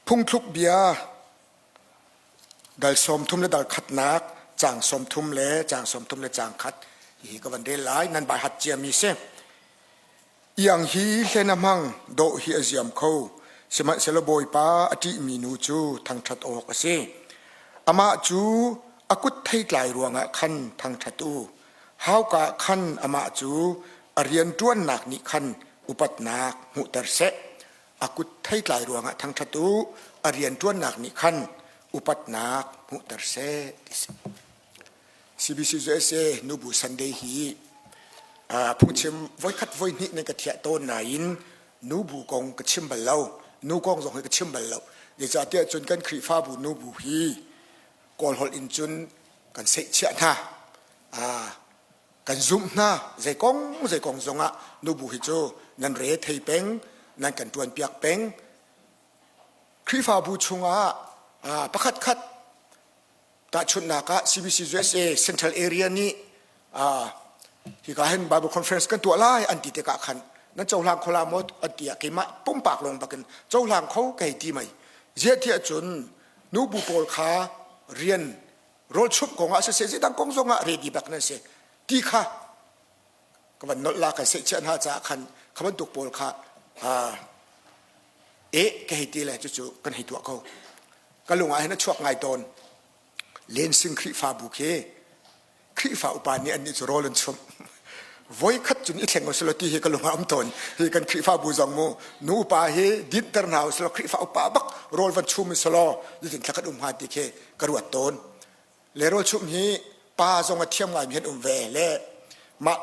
Phungthluk bia dal 30 le dal khatnak caang 30 le caang 30 le caang khat hi ka van rel lai nan bai hat ciami si. Iang hi hlen a hmang, dawh hi a ziam kho, sihmanhsehlaw Bawipa a ṭihmi nu cu thangṭhat awk a si. Amah cu a kut theitlai ruangah khan thangṭhat u. Hauka ah khan amah cu a rianṭuannak nih khan upatnak hmuhter seh. A kut theitlai ruangah thangṭhat u, a rianṭuannak nih khan upatnak hmuhter seh ti si. CBC USA Nubu Sunday hi phungchim voikhat voihnih nan ka thiah tawn nain nubu kong ka chim bal lo. Nu kong zong hi ka chim bal lo. Zeicahtiah cun kan Khrihfabu nubu hi Kawl holh in cun kan seihchiah hna. Kan zumh hna. Zei kong zei kong zongah nubu hi cu nan re thei peng, nan kan ṭuanpiak peng. Khrihfabu chungah pakhat khat Tahchunhnak ah CBC USA Central Area nih hika hin Bible Conference kan tuah lai an ti tikah khan nan cohlang kho la maw an ti ah keimah pumpak lawng bakin cohlang kho ka hei ti mei. Ziah tiah cun nubu pawl kha rian rawlchumh kong ah siseh zeidang kong zong ah ready bak nan si ti kha ka van nolh la kan sehchiah hna caah khan kha bantuk pawl kha eh ka hei ti le cucu kan hei tuah ko. Ka lung ah hin a chuak ngai tawn. Lensing Khrihfabu khi Khrihfa upa nih annih cu rawl an chumh. Voi khat cun i thleng usulaw ti hi ka lung ah um tawn. Hi kan Khrihfabu zong mu nu upa hi dinhter hna usulaw Khrihfa upa bak rawl van chum usulaw zeitin thla kan um hnga ti khi ka ruat tawn. Le rawl chumh hi pa zong a thiam ngaimi an um ve le mah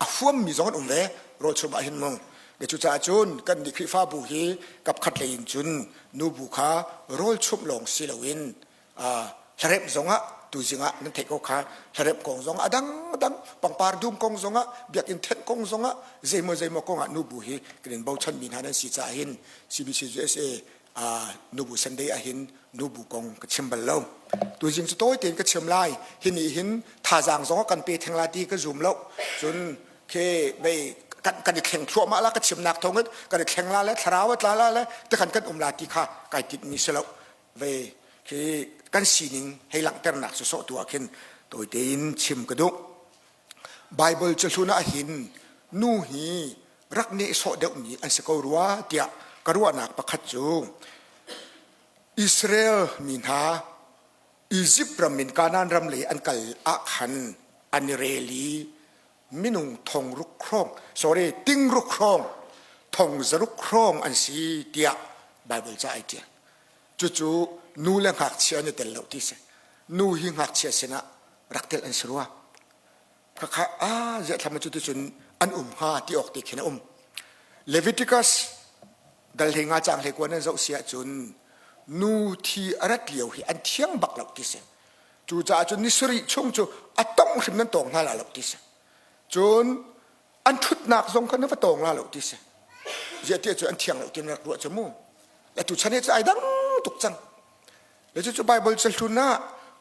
a huammi zong an um ve rawl chumh ah hin mu. Le cucaah cun kan nih Khrihfabu hi kapkhat lei in cun nubu kha rawl chumh lawng si loin hlaremh zongah tuzing ah nan theih ko kha hlaremh kong zong a dang dang pangpar dum kong zongah biakinn thenh kong zongah zeimaw zeimaw kong ah nubu hi kan in bochan mi hna nan si caah hin CBC USA nubu Sunday ah hin nubu kong ka chim bal lo tuzing cu tawi tein ka chim lai hi nih hin thazaang zong kan pe theng la ti ka zum lo cun khi bei kan kan i thleng thluahmah la ka chimnak thawng in kan i thleng la le thlarau a tla la le tikhan kan um la ti kha kai tinh mi si lo ve khi kan sining hei langhternak sawsawh tu ah khin tawi tein chim ka duh Bible cahlun ah hin nu hi rak nehsawh deuhmi an si ko rua tiah ka ruahnak pakhat cu Israel mi hna Izipt ram in Kanaan ram lei an kal ah khan an i rel i minung thong ruk hrawng sorry ting ruk hrawng thong zaruk hrawng an si tiah Bible ca ai ṭial. Cucu nu le ngakchia an i tel lo ti si. Nu hi ngakchia sinah rak telh an si rua. Khakha a ziah thlam cu ticun an um hnga ti awk te khin a um. Leviticus dal hlei nga cang hlei kuan an zoh si ahcun nu thi a rat lio hi an thiang bak lo ti si. Cucaah cun ni sarih chung cu a tongh hrim nan tawng hna la lo ti si. Cun an ṭhutnak zong kha na va tawng la lo ti si. Ziah tiah cu an thiang lo ti na rak ruah cu mu. Le tu chan hi cu ai dang tuk cang. Le cucu Bible cahlun ah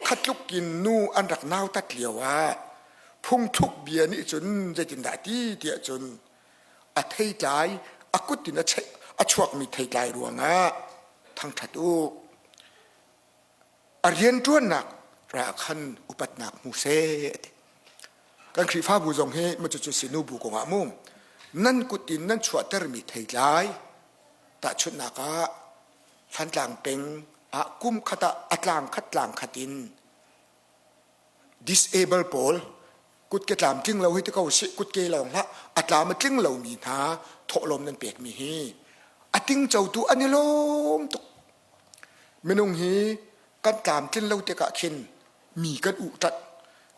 khatluk in nu an rak nautat lio ah phungthluk bia nih cun zeitindah ti tiah cun a theitlai a kut in a chuakmi theitlai ruangah thangṭhat u. A rianṭuannak ra khan upatnak hmu seh a ti. Kan Khrihfabu zong hi ma cucu si nubu kongah mu nan kut in nan chuahtermi theitlai tahchunhnak ah Thantlang peng ah kum khat ah a tlang khat tlang khat in disable pawl kutke tlamtling lo hi ti ko sih kutke lawng hlah a tlam a tling lomi hna thawhlawm nan pekmi hi a tingcotu an i lawm tuk minung hi kan tlamtlin lo tikah khin mi kan uhṭanh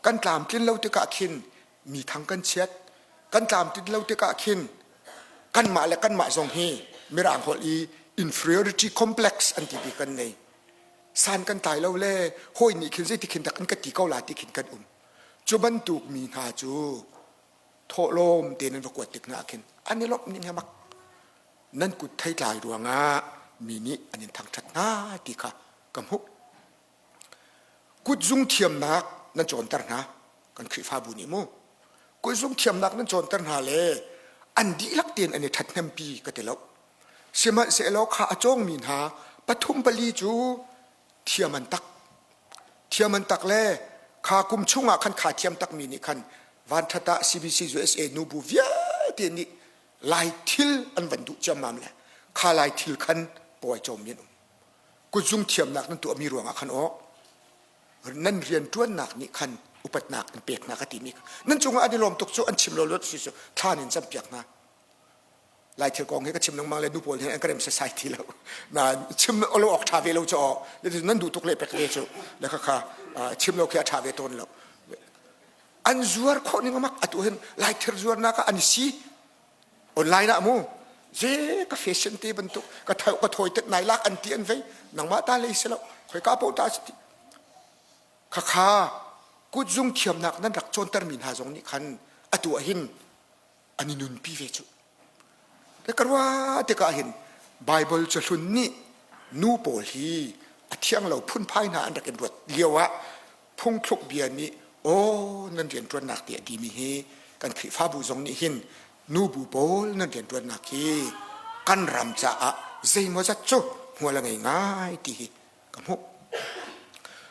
kan tlamtlin lo tikah khin mi thang kan chiat kan tlamtlin lo tikah khin kanmah le kanmah zong hi mirang holh i inferiority complex an ti bik kan nei san kan tlai lo le hawi nih khin zeiti khin dak an ka ti ko la ti khin kan um cu bantuk mi hna cu thawhlawm te nan va kuat tik hna khin an i lawmh ning he mak nan kut theitlai ruangah mi nih an in thangṭhat hna ti kha ka hmuh Kutzung thiamnak nan cawnter hna kan Khrihfabu nih mu kutzung thiamnak nan cawnter hna le an dihlak tein an i ṭhathnempi ka ti lo. Sihmanhsehlaw kha a cawngmi hna pathum pali cu thiam an tak. Thiam an tak le kha kum chungah khan kha thiam takmi nih khan vanṭhat ah CBC USA nubu vialte nih lai thil an van duh ciammam le kha lai thil khan pawi cawmmi an um. Kutzung thiamnak nan tuahmi ruangah khan aw nan rianṭuannak nih khan upatnak an pek hna ka timi nan cungah an i lawm tuk cu an chim lo lo si cu thlan in campiak hna. Lai thil kong hi ka chim lengmang le nu pawl hi an ka rem sesai ti lo. Na chim lo awk ṭha ve lo cu aw. Nan duh tuk le pek ve cu. Le kha kha chim lo khi a ṭha ve tawn lo. An zuar khawh ning amak atu hin lai thil zuarnak ah an si online ah mu ze ka fashion te bantuk ka tho ka thawi tet nai lak an ti an vei nangmah ta lei si lo khoi ka po ta si ti khakha kutzung thiamnak nan rak cawnter mi hna zong nih khan atu ah hin an i nunpi ve cu. Ka ruah tikah hin Baibal cahlun nih nu pawl hi a thiang lo phunphai hna an rak in ruat lio ah phungthluk bia nih aw nan rianṭuannak ti a timi hi kan Khrihfabu zong nih hin nubu pawl nan rianṭuannak hi kan ram caah zeimawzat cu hmual a ngei ngai ti hi ka hmuh.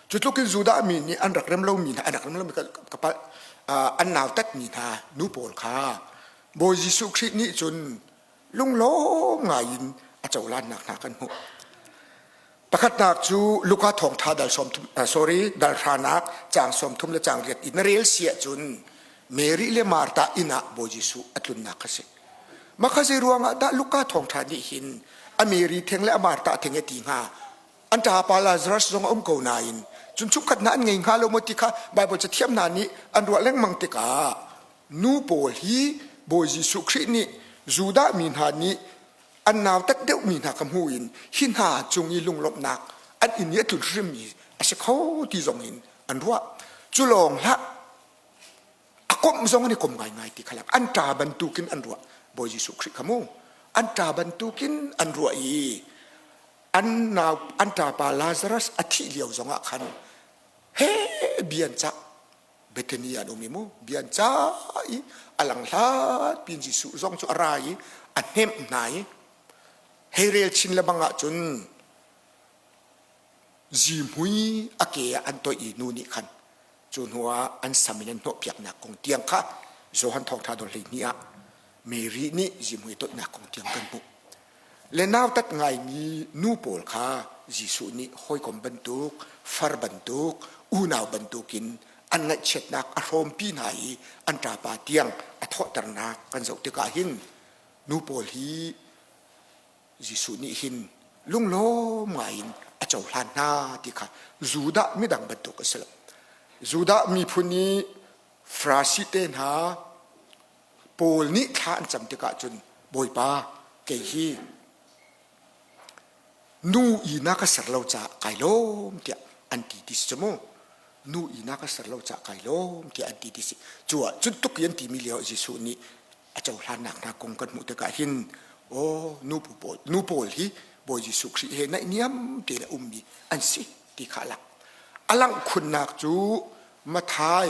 Cu tluk in Judah mi nih an rak rem lomi hna, an rak rem lomi ka palh, an nautatmi hna nu pawl kha Bawi Jesuh Khrih nih cun lunglawm ngai in a cohlannak hna kan hmuh. Pakhatnak cu Luka thawngṭha dal sawmthum, sorry, dal hranak caang 30 le caang riat in na rel si ahcun Mary le Martha inn ah Bawi Jesuh a tlunnak kha si. Mah kha zei ruangah dah Luka thawngṭha nih hin a Mary theng le a Martha theng a ti hnga? An ṭapa Lazarus zong a um ko nain cun chungkhat hna an ngei hnga lo maw ti kha Baibal cathiam hna nih an ruah lengmang tikah nu pawl hi Bawi Jesuh Khrih nih Judah mi hna nih an nautat deuhmi hna kha hmu in hi hna cung i lunglawmhnak an inn i a tlun hrimmi a si kho ti zong in an ruah. Cu lawng hlah a komh zong an i kom ngaingai ti kha an ṭa bantukin an ruah Bawi Jesuh Khrih kha mu an ṭa bantukin an ruah i an nau an ṭapa Lazarus a thih lio zongah khan he bian cah Bethany an um i mu bian cah i a lang hlat pin Jesuh zong cu a ra i a hnemh hna i hei rel chin le bang ahcun zihmui a ke ah an toih i nu nih khan Cu hnuah an sam in an hnawhpiaknak kong tiang kha Johan Thawngṭha dol 12 ah Mary nih zihmui toihnak kong tiang kan hmuh. Le nautat ngaimi nu pawl kha Jesuh nih hawikom bantuk, far bantuk, unau bantukin an ngaihchiatnak a hrawmpi hna i an ṭapa tiang a thawhternak kan zoh tikah hin nu pawl hi Jesuh nih hin lunglawm ngaiin a cohlan hna ti kha Judah midang bantuk a si lo. Judah miphun i Farasi te hna Paul nih thla an cam tikah cun Bawipa kei hi nu i na ka ser lo caah kai lawm tiah an ti ti si cu mu. Nu i na ka ser lo caah kai lawm tiah an ti ti si. Cu ah cun tuk i an timi lio Jesuh nih a cohlannak hna kong kan hmuh tikah hin aw nu pawl nu pawl hi Bawi Jesuh Khrih he naihniam tein a ummi an si ti kha a lang. A langh khunnak cu Mathai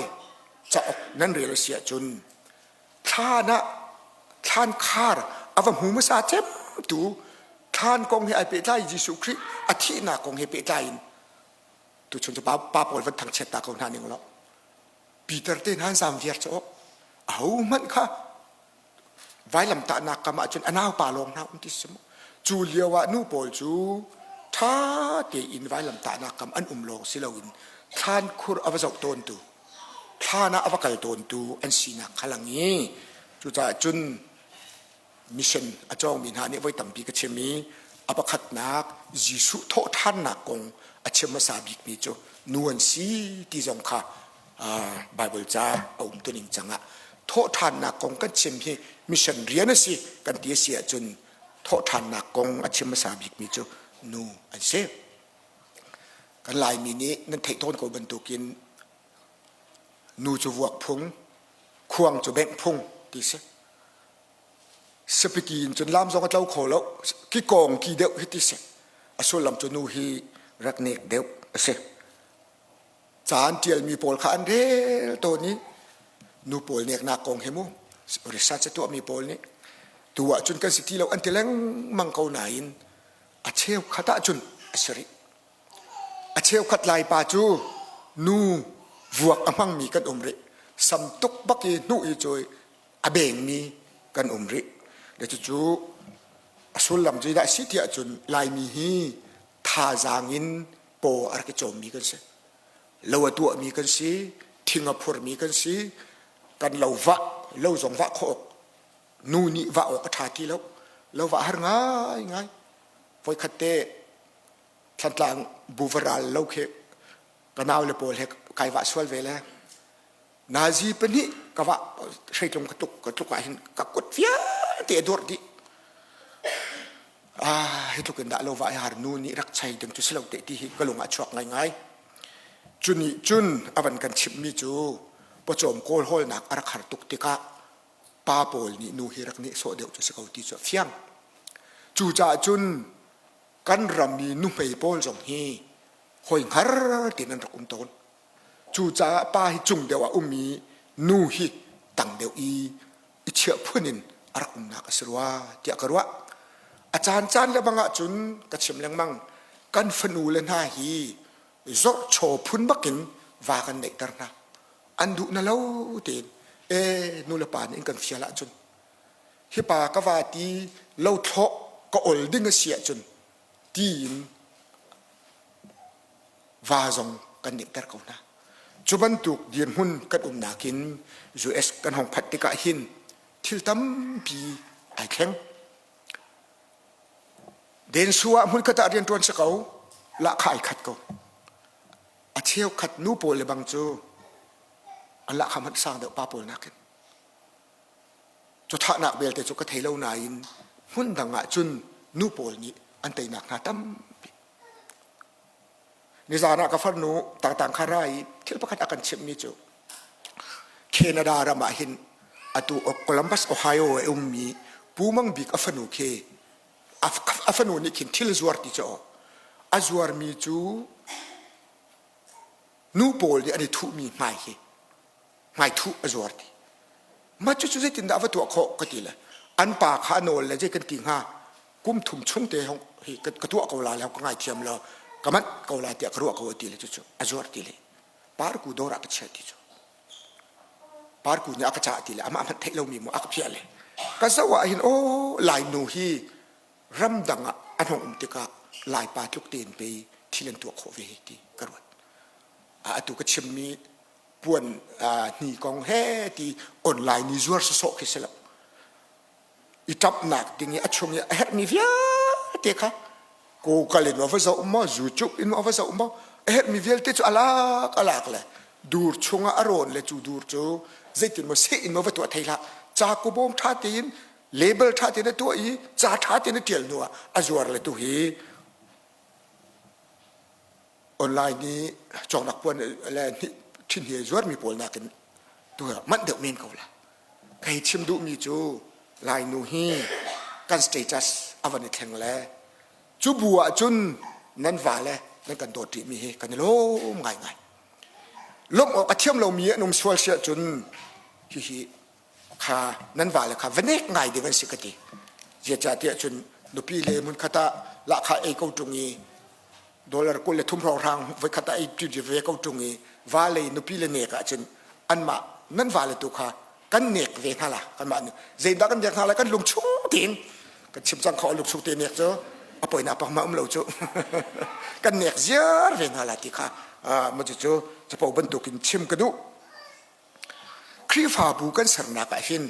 cauk nan rel a si ahcun thlan ah thlan khar a va hmu hmasa cemtu thlan kong he ai pehtlai Jesuh Khrih a thihnak kong he pehtlai in tuchun cu pa, pa pawl van thangchiat ta ko hna ning law Peter te hna an zaam viar cu ahohmanh kha vailamtahnak kam ahcun a naupa lawng hna um ti si mu. Cu lio ah nu pawl cu ṭha tein vailamtahnak kam an um lawng si loin thlan khur a va zoh tawntu, thlan ah a va kal tawntu an sinak kha lang i cucaah cun mission a cawngmi hna nih voi tampi ka chim i a pakhatnak Jesuh thawhṭhannak kong a chim hmasa bikmi cu nu an si ti zong kha Baibal ca a um tuning cangah thawhṭhannak kong kan chim hi mission rian a si kan ti a si ahcun thawhṭhannak kong a chim hmasa bikmi cu nu an si. Kan Laimi nih nan theih tawn ko bantukin nu cu vuak phung, khuang cu bengh phung ti si. Sapiki in cun lam zong a tlo kho lo. Kikawng ki deuh hi ti si. A sullam cu nu hi rak nek deuh a si. Ca an ṭialmi pawl kha an rel tawn i nu pawl neknak kong hi mu research a tuahmi pawl nih. Tu ahcun kan si ti lo an ti lengmang ko nain a cheukhat ahcun a si rih. A cheukhat Laipa cu nu vuak a hmangmi kan um rih. Sam tuk bak i hnuh i cu a bengmi kan um rih. Le cucu a sullam zeidah a si ti ahcun Laimi hi thazaang in paw a rak i cawmmi kan si. Lo a tuahmi kan si, thing a phurmi kan si, kan lo vah, lo zong vah khawh awk, nu nih vah awk a ṭha ti lo. Lo vah har ngaingai. Voikhat te Thlantlang buvaral lo khi ka nau le pawl he kai vah sual ve le nazi pahnih ka vah hreitlung ka tluk ka tluk ah hin ka kut vialte a durh dih. Ah, hi tluk in dah lo vah har nu nih rak chei ding cu si lo te ti hi ka lung ah chuak ngaingai. Cu nih cun a van kan chimhmi cu pawcawm kawl hawlnak a rak har tuk tikah pa pawl nih nu hi rak nih sawh deuh cu si ko ti cu a fiang. Cucaah cun kan ram i nuhmei pawl zong hi hoi hngar tiin an rak um tawn. Cucaah pa hi cung deuh ah um i nu hi tang deuh i i chiah phun in a rak umnak a si rua tiah ka ruah. A caancaan le bang ahcun ka chim lengmang kan fanu le hna hi zorhchaw phun bakin va kan neihter hna. An duh na lo tein e nu le pa nih in kan fial ahcun hi pa ka va ti lo thlawh ka ol ding a si ahcun tiin va zong kan nehter ko hna. Cu bantuk dirhmun kan umnak in US kan hong phanh tikah hin thil tampi ai thleng. Densu ah hmunkhat ah rianṭuan si ko, lahkhah ai khat ko. A cheukhat nu pawl le bang cu an lahkhah hmanh sang deuh pa pawl nakin. Cuthahnak belte cu ka thei lo nain hmun dang ah cun nu pawl nih an teinak hna tampi. Nizan ah ka farnu tangtang kha ra i thil pakhat a kan chimhmi cu Canada ram ah hin atu Columbus, Ohio a ummi Pu Mang Bik a fanu khi a fanu nih khin thil zuar ti cu a zuarmi cu nu pawl nih an i thuhmi hmai hi hmaithuh a zuar ti. Mah cucu zeitindah a va tuah khawh ka ti le an pa kha a nawl le zei kan ti hnga kum thum chung te hong hi ka tuah ko la le ka ngaithiam lo ka manh ko la tiah ka ruah ko a ti le cucu a zuar ti le parku dawr ah ka chiah ti cu parku nih a ka cah ti le amah hmanh theih lomi mu a ka phiah le ka zoh ah hin aw lainu hi ramdang ah an hong um tikah laipa tluk tein pei thil an tuah khawh ve hi ti ka ruat atu ka chimmi puan hni kong he ti online i zuar sawsawh khi si lo i ṭapnak ding i a chung i a herhmi vialte kha Google in va zoh maw YouTube in va zoh maw a herhmi vialte cu alak alak le dur chungah a rawn le cu dur cu zeitin maw seh in maw va tuah thei hlah ca kubawm ṭha tein label ṭha tein a tuah i ca ṭha tein a ṭial hnu ah a zuar le tu hi online i cawknak puan le thin hi zuarmi pawl nakin tu manh deuh men ko la kei chim duhmi cu Lainu hi kan status a van i thleng le cu bu ah cun nan va le nan kan dawt rihmi hi kan i lawm ngaingai lawmh awk a thiam lomi an um sual siah cun hihi kha nan va le kha va nek ngai ding an si ka ti zeicahtiah cun nupi le hmunkhat ah lahkhah ei ko ṭung i dollar 23 hrawnghrang voikhat ah ei ṭi ve ko ṭung i va lei nupi le nek ahcun anmah nan va le tu kha kan nek ve hna la kanmah nih zeidah kan nek hna la kan lung chung tein kan chim cang kho lung chung te nek cu a poina pak ma um lo cu kan nek ziar ve hna la ti kha ma cu cu capo bantukin chim ka duh Khrihfabu kan sernak ah hin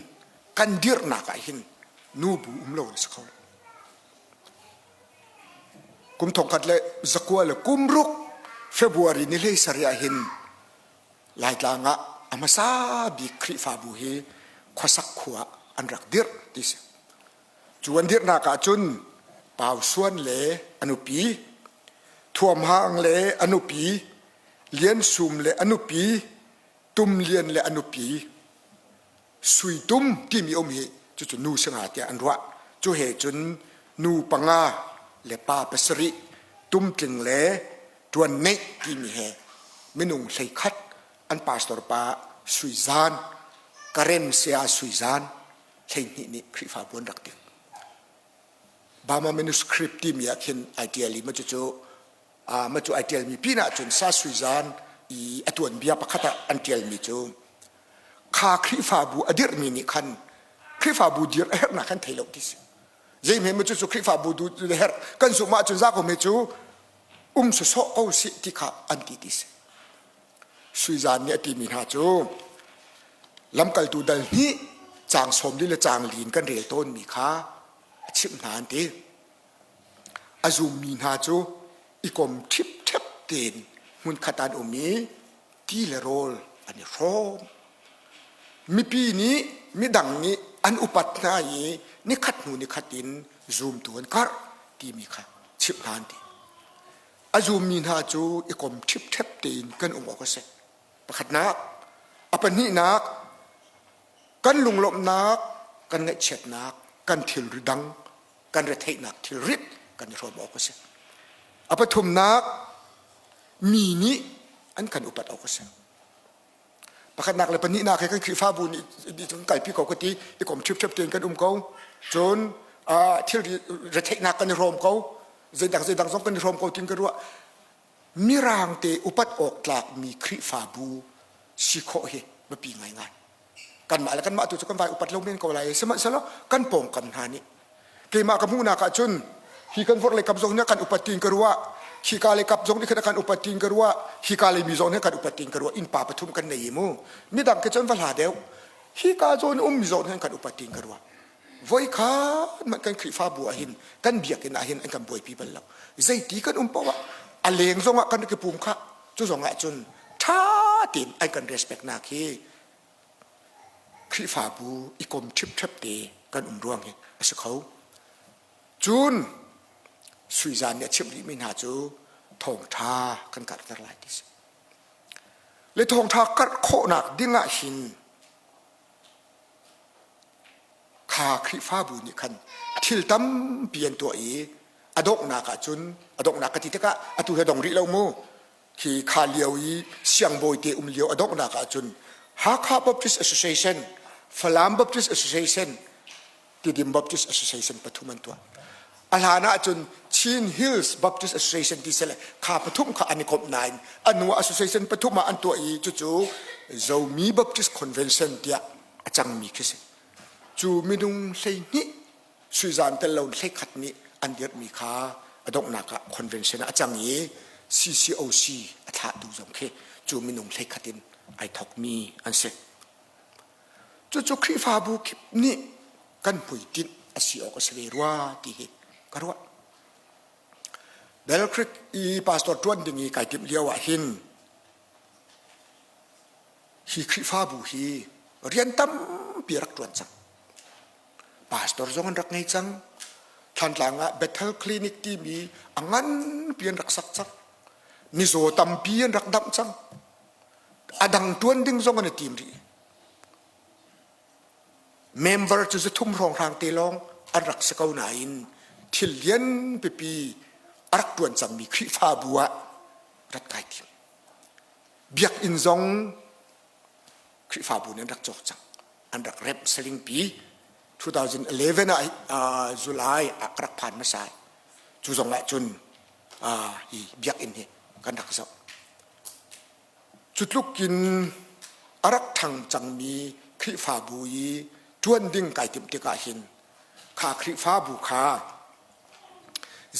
kan dirhnak ah hin nu bu um lo na si kho lo. Kum thongkhat le zakua le kum ruk February ni hlei sarih ah hin Laitlang ah a hmasa bik Khrihfabu hi khuasak khua an rak dirh ti si. Cu an dirhnak ah cun Pau Suan le a nupi, Thuam Hang le a nupi, Lian Sum le a nupi, Tum Lian le a nupi Sui Tum timi um hi cucu nu singa tiah an ruah. Cu he cun nu panga le pa pasarih Tum Tling le Ṭuan Neih timi he minung 11 an pastor pa Sui Zan, Karen saya Sui Zan. 12 nih Khrihfabu an rak dir. Burma manuscript timi ah khin ai ṭial i ma cucu ma cu ai ṭialmi pinah cun Sa Sui Zan i a tuanbia pakhat ah an ṭialmi cu kha Khrihfabu a dirhmi nih khan Khrihfabu dir a herhnak kan thei lo ti si. Zeihme ma cucu Khrihfabu du herh kan zumh ahcun za ko me cu um sawsawh ko sih ti kha an ti ti si. Sui Zan nih a timi hna cu lamkaltu dal hnih caang 40 le caang li in kan rel tawnmi kha a chimh hna an ti. A zummi hna cu i kom ṭhipṭhep tein hmunkhat an um i ti le rawl an i hrawm. Mipi nih midang nih an upat hna i nikhat hnu nikhat in zumtu an karh timi kha chimh hna an ti. A zummi hna cu i kom ṭhipṭhep tein kan um awk a si. Pakhatnak, a pahnihnak, kan lunglawmhnak, kan ngaihchiatnak, kan thilri dang, kan retheihnak thilrit kan i hrawm awk a si. A pathumnak, mi nih an kan upat awk a si. Pakhatnak le pahnihnak he kan Khrihfabu nih kan kalpi ko ka ti, i kom ṭhipṭhep tein kan um ko. Cun thilri retheihnak kan i hrawm ko, zeidang zeidang zong kan i hrawm ko tin ka ruah. Mirang te upat awk tlakmi Khrihfabu si khawh hi biapi ngaingai. Kanmah le kanmah tu cu kan vai upat lo men ko lai sihmanhsehlaw kan pawngkam hna nih keimah ka hmuhnak ah cun hi kan vorh lei kap zong nih kan upat tiin ka ruah hika lei kap zong nih khan kan upat tiin ka ruah hika lei mi zong nih kan upat tiin ka ruah innpa pathum kan nei mu midang ke cun va hla deuh hika zawn um mi zong nih kan upat tiin ka ruah Voikhat hmanh kan Khrihfabu ah hin kan biakinn ah hin an kan buaipi bal lo. Zeiti kan um paoh ah a leng zong ah kan rak i pum khah. Cu zong ah cun ṭha tein an kan respect nak hi Khrihfabu i kom ṭhipṭhep te kan um ruang hi a si kho. Cun Suizan nih a chimh rihmi hna cu thawngṭha kan karhter lai ti si. Le thawngṭha karh khawhnak ding ah hin Kha Khrihfabu nih khan thil tampi an tuah i a donghnak ah cun a donghnak ka ti tikah atu hi a dong rih lo mu. Khi kha lio i siangbawi te um lio a donghnak ah cun Hakha Baptist Association, Falam Baptist Association, Tidim Baptist Association pathum an tuah. A hlan ah cun Chin Hills Baptist Association ti sele kha pathum kha an i komh nain a hnu association pathum ah an tuah i cucu Zomi Baptist Convention tiah a cangmi khi si. Cu minung 12 suizan tel lo 11 nih an dirhmi kha a donghnak ah convention ah a cang i CCOC a thlahtu zong khi cu minung 11 in ai thokmi an si. Cucu Khrihfabu kip nih kan hmuitinh a si awk a si ve rua ti hi ka ruah. Bell Creek i pastor ṭuan ding i kai timh lio ah hin hi Khrihfabu hi rian tampi rak ṭuan cang. Pastor zong an rak ngei cang. Thantlang ah Bethel Clinic timi a nganpi an rak sak cang. Mizaw tampi an rak damh cang. A dang ṭuan ding zong an i tim rih. Member cu zathum hrawnghrang te lawng an rak si ko nain thil lian pipi a rak ṭuan cangmi Khrihfabu ah rat kai tim. Biakinn zong Khrihfabu nih an rak cawk cang. An rak remh salingpi 2011 ah July ah ka rak phan hmasa. Cu zong ah cun hi biakinn hi kan rak zoh. Cu tluk in a rak ṭhang cangmi Khrihfabu i ṭuan ding kai timh tikah hin kha Khrihfabu kha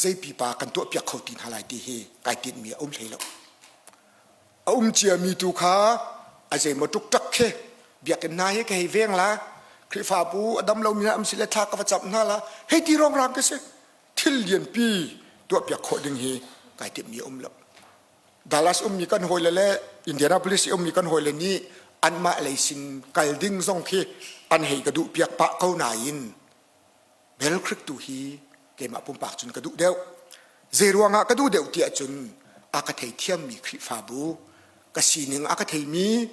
zei pipa kan tuahpiak kho ti hna lai ti hi kai tinhmi a um hlei lo. A um ciami tu kha a zeimaw ṭukṭak khi biakinn hna hi ka hei veng la, Khrihfabu a dam lomi hna um si le thla ka va camh hna la, hei ti rongrang ka si. Thil lianpi tuahpiak khawh ding hi kai timhmi a um lo. Dallas ummi kan hawile le Indianapolis i ummi kan hawile nih anmah lei sin kal ding zong khi an hei ka duh piak pah ko nain Bell Creek tu hi keimah pumpak cun ka duh deuh. Zei ruangah ka duh deuh tiah cun a ka theithiammi Khrihfabu ka sining a ka theimi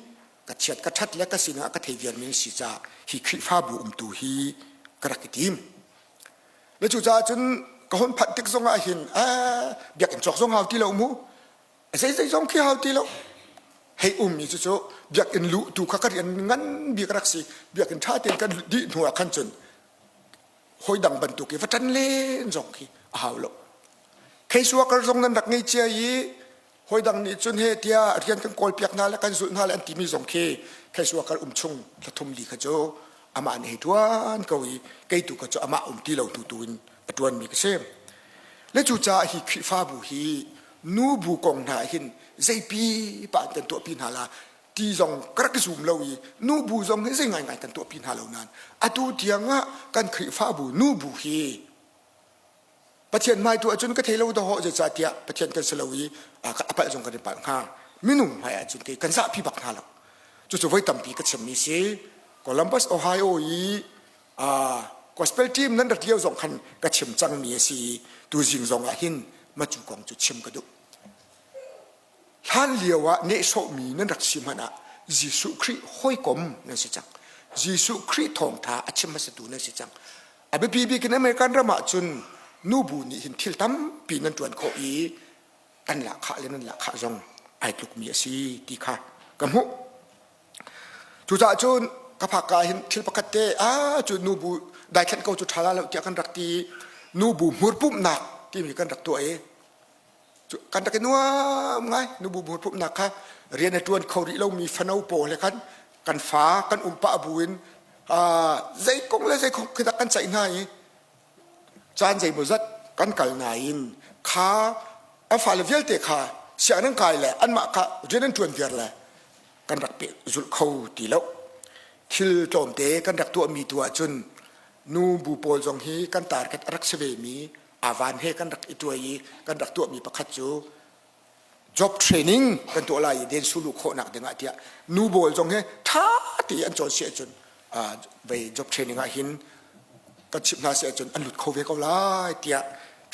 ka chiat ka ṭhat le ka sining a ka thei viarmi an si caah hi Khrihfabu umtu hi ka rak i tim. Le cucaah cun ka hun phanh tik zong ah hin biakinn cawk zong hau ti lo mu. Zei zei zong khi hau ti lo. Hei ummi cu cu biakinn luh tu kha ka rian ngan bik rak si. Biakinn ṭha tein kan dih hnu ah khan cun hawi dang bantuk i va ṭan len zong khi a hau lo. Case worker zong nan rak ngei cia i hawi dang nih cun he tiah rian kan kawl piak hna le kan zulh hna le an timi zong khi case worker um chung thla thum li kha cu amah nih hei ṭuan ko i kei tu kha cu amah um ti lo hnu tu in a ṭuanmi ka si. Le cucaah hi Khrihfabu hi nubu kong hna hin zeipi pa an kan tuahpi hna la ti zong ka rak zum lo i nubu zong hi zei ngaingai kan tuahpi hna lo nain atu tiang ah kan Khrihfabu nubu hi Pathian hmai tu ahcun ka thei lo dawh zeicahtiah Pathian kan si lo i a palh zong kan i palh hnga minung hmai ahcun kei kan zahpi bak hna lo cucu voi tampi ka chimmi si Columbus Ohio i gospel team nan rat lio zong khan ka chim cangmi a si i tuzing zong ah hin macu kong cu chim ka duh hlan lio ah nehsawhmi nan rak si hmanh ah Jesuh Khrih hawikom nan si cang Jesuh Khrih thawngtha a chim hmasatu nan si cang a biapi bik in American ram ah cun nubu nih hin thil tampi nan ṭuan khawh i kan lahkhah le nan lahkhah zong ai tlukmi a si ti kha ka hmuh Cucaah cun ka phak ka hin thil pakhat te a cu nubu daithlanh ko cu ṭha la lo tiah kan rak ti i nubu hmurpumhnak timi kan rak tuah i kan rak i nuam ngai nubu hmurpumhnak kha rian a ṭuan kho rih lomi fano pawl he khan kan fa kan um pah bu in zei kong le zei kong khi dah kan ceih hna i caan zeimawzat kan kal nain kha a fale vialte kha sianginn an kai le anmah kha rian an ṭuan viar le kan rak peh zulh kho ti lo. Thil tlawmte kan rak tuahmi tu ahcun nu bu pawl zong hi kan target a rak si vemi avan he kan rak i tuai i kan rak tuahmi pakhat cu job training kan tuah lai i den sulu khawhnak dingah tiah nu bawl zong hi ṭha te an cawn si ahcun vei job training ah hin kan chimh hna si ahcun an lut kho ve ko lai tiah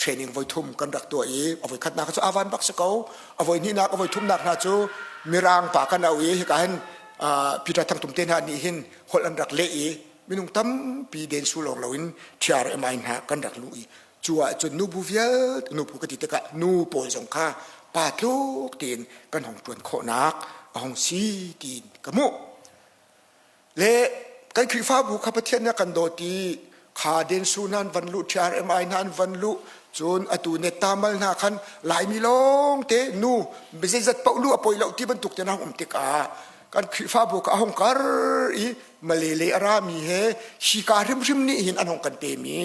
training voi thum kan rak tuah i a voi khatnak cu avan bak si ko a voi hnihnak a voi thumnak hna cu mirang pa kan au i hika hin Peter Thangtum te hna nih hin holh an rak leh i minung tampi den su lawng loin TRMI hna kan rak luh i cu ahcun nubu vialte nubu ka ti tikah nu pawl zong kha pa tluk tein kan hong ṭuan khawhnak a hong si tiin ka hmuh. Le kan Khrihfabu kha Pathian nih a kan dawt i kha densu hna an van luh TRMI hna an van luh cun atu ne tamal hna khan Laimi lawng te nu zeizat paoh lu a poi lo ti bantuk te na hung um tikah kan Khrihfabu kha a hung kar i Malay lei a rami he hika hrimhrim nih hin an hung kan pemi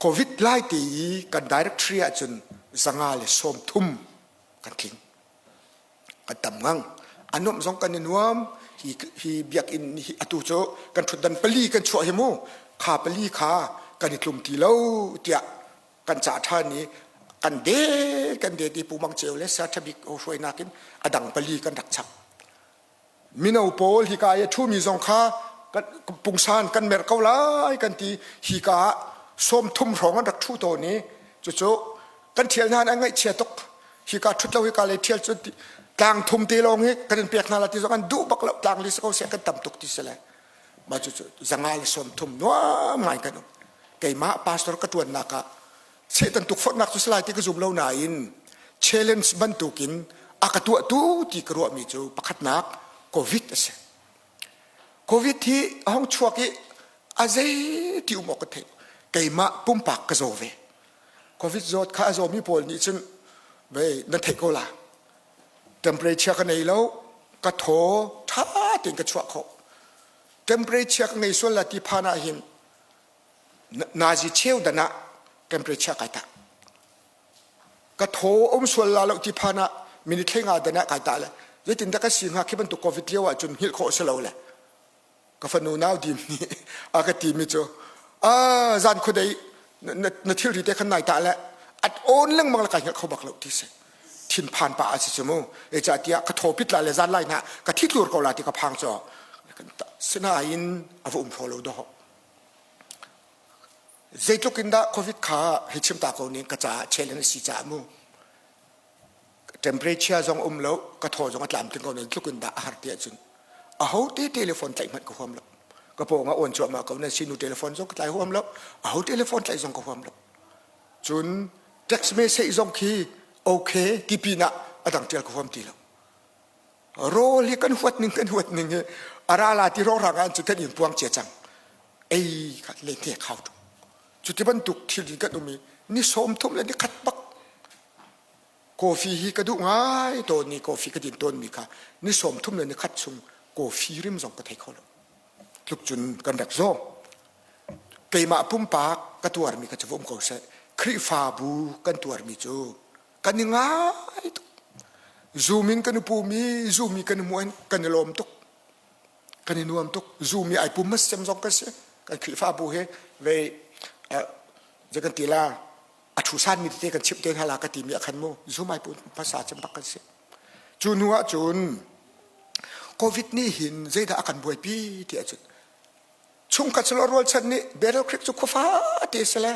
Covid lai te i kan directory ahcun 130 kan tling. Kan tam ngang. A nuamh zong kan i nuam. Hi, hi biakinn hi atu cu kan ṭhutdan pali kan chuah hi mu. Kha pali kha kan i tlum ti lo tiah kan cah ṭhan i kan de kan de ti Pu Mang Ceu le Saya Ṭha Bik hruainak in a dang pali kan rak chap. Mino pawl hika i a ṭhumi zong kha pungsan kan mer ko lai kan ti hika ah 30 hrawng an rak ṭhu tawn i cucu kan ṭhial hna an ngaihchia tuk hika ṭhut lo hika lei ṭhial cu tlang thum te lawng hi kan in pek hna la ti zong an duh bak lo tlang li si ko seh kan tam tuk ti si le mah cucu 130 nuam ngai kan um keimah pastor ka ṭuannak ah Satan tukforhnak cu si lai ti ka zum lo nain challenge bantukin a ka tuahtu ti ka ruahmi cu pakhatnak COVID a si. COVID hi a hung chuak i a zei ti um awk ka theih. Keimah pumpak ka zaw ve. COVID zawt kha a zawmi pawl nih cun vei nan theih ko la. Temperature ka nei lo, ka thaw ṭha tein ka chuah khawh. Temperature ka ngei sual la ti phan ah hin nazi cheu dan ah temperature kai tah ka thaw um sual la lo ti phan ah minute thlenga dan ah kai tah le zeitin dah ka si hnga khi bantuk covid lio ah cun hngilh khawh si lo le ka fanu nau dim nih a ka ti mi cu a zan khuadei na thilri te khan nai tah le at on lengmang le kai hngilh kho bak lo ti si thinphan pa a si cu mu e ca tiah ka thaw pit la le zan lai na ka thi tlur ko la ti ka phang cho sinain a va um thaw lo doh Zeitluk in dah COVID kha hei chim ta ko ning ka caah challenge a si caah mu. Temperature zong um lo, ka thaw zong a tlamtling ko nain tluk in dah a har ti ahcun aho te telephone tlaih hmanh ka huam lo. Ka pawng ah awn cuahmah ko nan sinu telephone zong ka tlai huam lo, aho telephone tlaih zong ka huam lo. Cun text message zong khi okay ti pin ah a dang tial ka huam ti lo. Rawl hi kan huat ning kan huat ning hi a ra la ti rawng rang ah cu kan in puang cia cang. Ei kha le hnek hau tuk. Cu ti bantuk thil in kan um i ni 30 le ni khat bak Coffee hi ka duh ngai tawn i coffee ka din tawnmi kha ni 30 le ni khat chung coffee rim zong ka thei kho lo. Tluk cun kan rak zaw. Keimah pumpak ka tuarmi kha cu va um ko seh. Khrihfabu kan tuarmi cu kan i ngai tuk. Zoom in kan i pum i Zoom i kan i hmuh kan i lawm tuk. Kan i nuam tuk. Zoom i ai pum mas cem zong kan si. Kan Khrihfabu he ve zei kan ti la a thu sanmi tete kan chimh te hna la ka timi ah khan mu zum ai hmasa cem bak kan si cu hnu ah cun covid nih hin zeidah a kan buaipi ti ahcun chungkhat silo rualchan nih Battle Creek cu khuafa te si le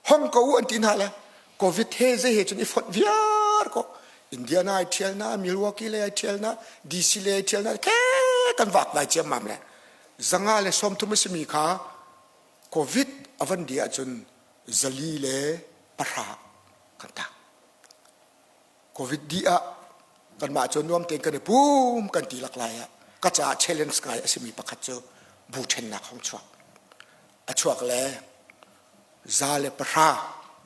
hong ko an ti hna le covid he zei he cun i fonh viar ko Indiana ai thial na Milwaukee le ai thial na DC le ai thial na ke kan vak vai ciam mam le zanga le 30 a simi kha covid a van di ahcun 410 kan tang. Covid dih ah kanmah cu nuam tein kan i pum kan ti lak lai ah ka caah challenge ngai a simi pakhat cu bu ṭhennak hong chuak. A chuak le 110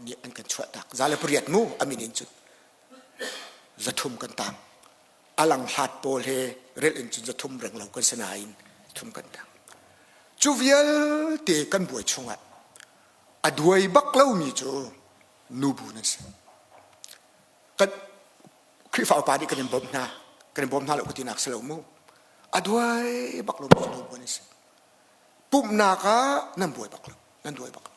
nih an kan chuahtak. 108 mu a min in cun 300 kan tang. A lang hlat pawl he relh in cun 300 reng lo kan si nain thum kan tang. Cu vialte kan buai chungah a duai bak lomi cu nubu nan si. Kan Khrihfa upa nih kan in bawmh hna, kan in bawm hna lo ka tinak si lo mu. A duai bak lomi cu nubu nan si. Pumhnak ah nan buai bak lo, nan duai bak lo.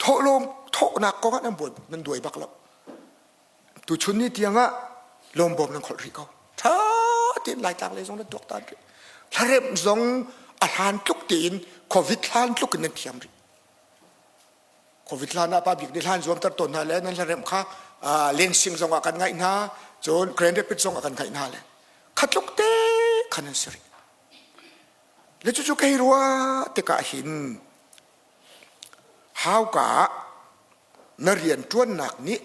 Thawhlawm thawhnak kong ah nan buai nan duai bak lo. Tuchun ni tiang ah lawmbawm nan kholh rih ko. Ṭha tein Laitlang lei zong nan tuaktan rih. Hlaremh zong a hlan tluk tein Covid hlan tluk in nan thiam rih. Covid hlan ah pa bik nih hlan zuamter tawn hna le nan hlaremh kha Lensing zong ah kan ngaih hna, cun Grand Rapids zong ah kan ngaih hna le kha tluk te khan an si rih. Le cucu kei ruah tikah hin hauka ah na rianṭuannak nih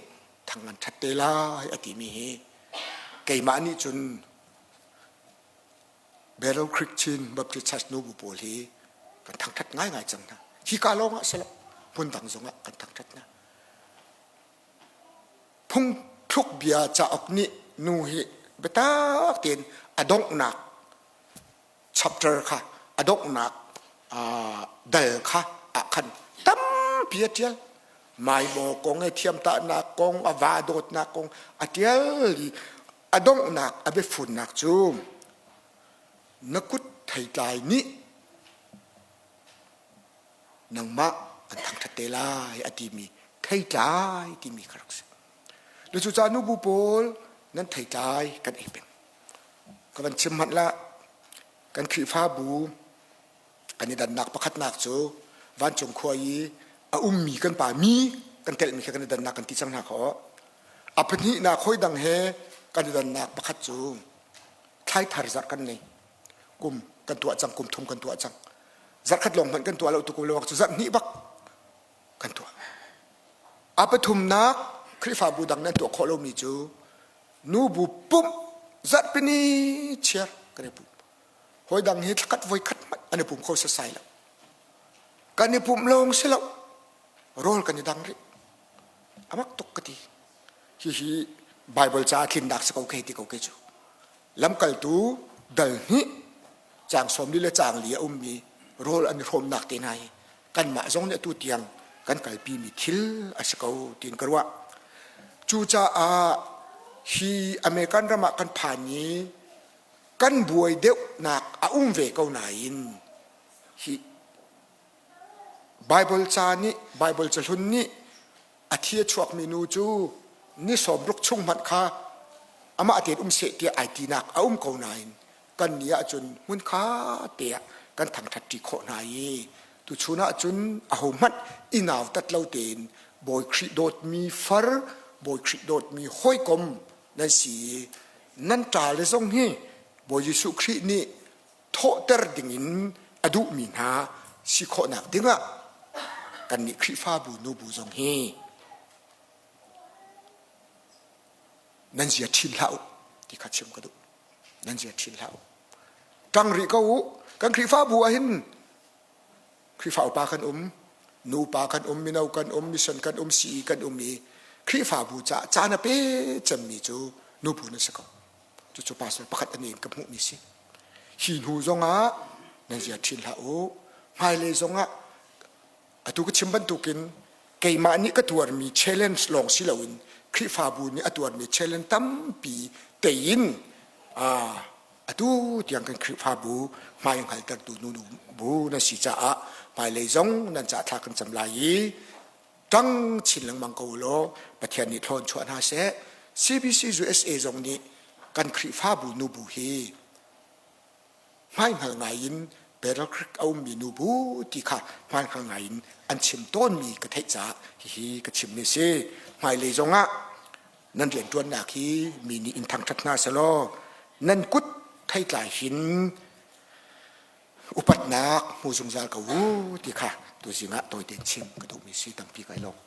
thang an ṭhat te lai a timi hi keimah nih cun Battle Creek Chin Baptist Church nubu pawl hi kan thangṭhat ngaingai cang hna. Hika lawng ah si lo, hmun dang zongah kan thangṭhat hna. Phungthluk bia cauk nih nu hi biatak tein a donghnak chapter kha a donghnak dal kha ah khan tampi a ṭial. Maimaw kong he thiamtahnak kong, a va dawtnak kong a ṭial i a donghnak a biafunnak cu na kut theitlai nih nangmah an thangṭhat te lai a timi theitlai timi kha rak si. Cucaah nubu pawl nan theitlai kan ei peng. Ka van chim hmanh lah kan Khrihfabu kan i dannak pakhatnak cu vancung khua i a ummi kan pa mi kan telhmi kha kan i dannak kan ti cang hna khaw. A pahnihnak hawi dang he kan i dannak pakhat cu thlaithar zarh kan nei. Kum kan tuah cang, kum thum kan tuah cang. Zarh khat lawng hmanh kan tuah lo tu kum lawng cu zarh hnih bak kan tuah. A pathumnak Khrihfabu dang nan tuah khawh lomi cu nubu pumh zarhpini chiar kan i pum. Hawi dang hi thlakhat voi khat hmanh an i pum kho sasai lo. Kan i pumh lawng si lo. Rawl kan i dang rih. Amak tuk ka ti. Hihi Bible ca tlinnak si ko ke ti ko ke cu. Lamkaltu dal hnih caang 40 le caang li a ummi rawl an i hrawmnak te hna hi kanmah zong nih atu tiang kan kalpimi thil a si ko tiin ka ruah. Cucaah hi American ram ah kan phan i kan buai deuhnak a um ve ko nain hi Bible ca nih Bible cahlun nih a thi a chuakmi nu cu ni 60 chung hmanh kha amah tein um seh tiah ai tinak a um ko nain kan ni ahcun hmunkha te ah kan thangṭhatṭi khawh hna i tuchun ahcun ahohmanh i nautat lo tein Bawi Khrih dawtmi far Bawi Khrih dawtmi hawikom nan si i nan ṭale zong hi Bawi Jesuh Khrih nih thawhter dingin a duhmi hna si khawhnak dingah kannih Khrihfabu nubu zong hi nan zia ṭhin hlah u ti kha chim ka duh. Nan zia ṭhin hlah u. Ṭang rih ko u. Kan Khrihfabu ah hin Khrihfa upa kan um, nupa kan um, mino kan um, mission kan um, CE kan um i Khrihfabu caah caan a pe cemmi cu nubu na si ko. Cucu pastor pakhat an in ka hmuhmi si. Hi hnu zongah nan zia ṭhin hlah u. Hmailei zongah atu ka chim bantukin keimah nih ka tuarmi challenge lawng si loin Khrihfabu nih a tuarmi challenge tampi teiin atu tiang kan Khrihfabu hmai hngaltertu nu bu nan si caah hmailei zong nan ca thla kan cam lai i ṭang chin lengmang ko law Pathian nih thlawn chuah hna seh. CBC USA zong nih kan Khrihfabu nubu hi hmaihngal ngai in Battle Creek a ummi nubu ti kha hmaihngal ngai in an chim tawnmi ka theih caah hihi ka chimmi a si. Hmailei zongah nan rianṭuannak hi mi nih in thangṭhat hna selaw nan kut theitlai hin upatnak hmu zungzal ko u ti kha tuzing ah tawi tein chim ka duhmi si tampi kai lawm.